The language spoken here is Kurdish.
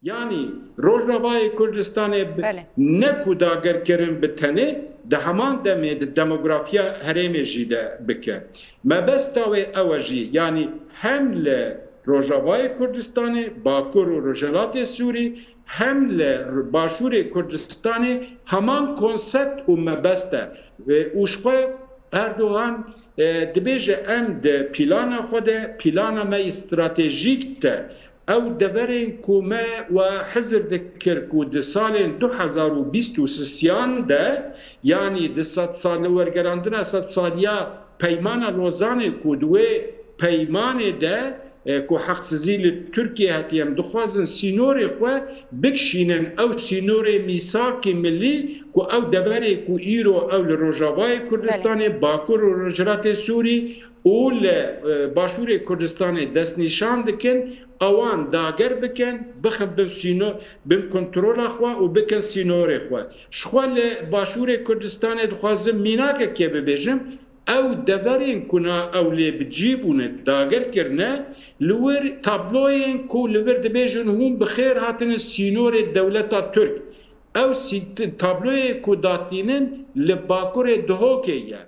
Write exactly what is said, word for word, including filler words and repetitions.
Yanî Rojavayê Kurdistanê bi- Belê. ne ku dagerkirin bi tenê, di heman demê di demografiya herêmê jî de bike. Mebesta wê ew e jî, yanî hem li Rojavayê Kurdistanê, Bakur û Rojhilatê Sûrî, hem li Başûrê Kurdistanê heman konsept û mebest e. Û ji xwe Erdogan, e, dibêje, em di pîlana xwe de, pîlana me yê stratejîk de, ew deverên ku me we hizir dikir ku di salên du hezar û bîst û sisiyan de, yanî di sedsal-, li wergerandina sedsaliya Peymana Lozanê ku di wê peymanê de, e, ku heqsizî li Tirkiye hatiye, em dixwazin sînorê xwe bikişînin, ew sînorê mîsakê milî ku ew deverê ku îro ew li Rojavayê Kurdistanê, Bakur û Rojhilatê Sûrî û li, e, Başûrê Kurdistanê destnîşan dikin, ewan dager bikin, bixin bin sîno-, bin kontrola xwe û bikin sînorê xwe. Ji xwe li Başûrê Kurdistanê dixwazim mînakekê bibêjim, ew deverên ku na ew lê bi cî bûne, dager kirine, li wir tabloyên ku li vir dibêjin hûn bi xêr hatine sînorê dewleta Tirk. Ew sî-, tabloyê ku datînin li Bakurê Duhokê ye.